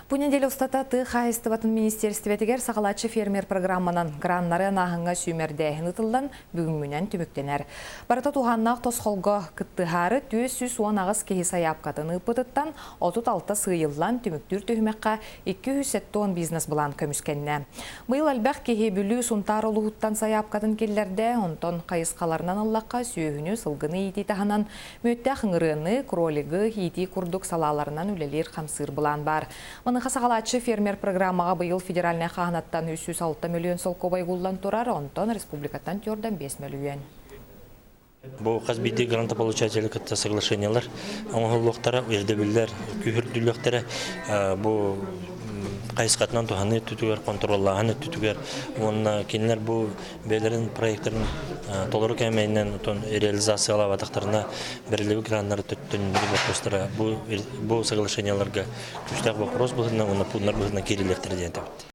Бу неделя устата тыа хаһаайыстыбатын министиэристибэтигэр саҕалааччы фермер программанан граннары анааһыҥҥа сүүмэрдээһин ытыллан бүгүҥҥүнэн түмүктэнэр. Барыта туһааннаах тосхолго кыттыһаары 418 киһи сайаапкатын ыыппытыттан 36 сыыйыллан түмүктүүр түһүмэххэ 270 бизнес-былаан көмүскэннэ. Быйыл элбэх киһи Бүлүү Сунтаар улууһуттан сайаапкатын киллэрдэ, онтон хайысхаларынан ыллахха сүөһүнү, сылгыны иитии таһынан Мүөттээх ыҥырыаны, кролигы иитии курдук салааларынан үлэлиир-хамсыыр былаан баар. Маныаха саҕалааччы фермер программаҕа быйыл федеральнай хааһынаттан 306 мөлүйүөн солкуобай угуллан турар, онтон республикаттан 4,5 мөлүйүөн. Бу хас биирдии грантополучатели кытта соглашениелар оҥоһуллуохтара, ирдэбиллэр күүһүрдүлүөхтэрэ. Бу хайысхатынан туһаныы өттүтүгэр, контроллааһын өттүтүгэр уонна кинилэр бу бэйэлэрин проектарын толору кээмэйинэн отон реализациялаабатахтарына бэриллибит граннары төттөннөрү боппуостара бу бу соглашениеларга күүстээх вопрос быһыытынан уонна пууннар быһыытынан киириллиэхтэрэ диэн этэбит.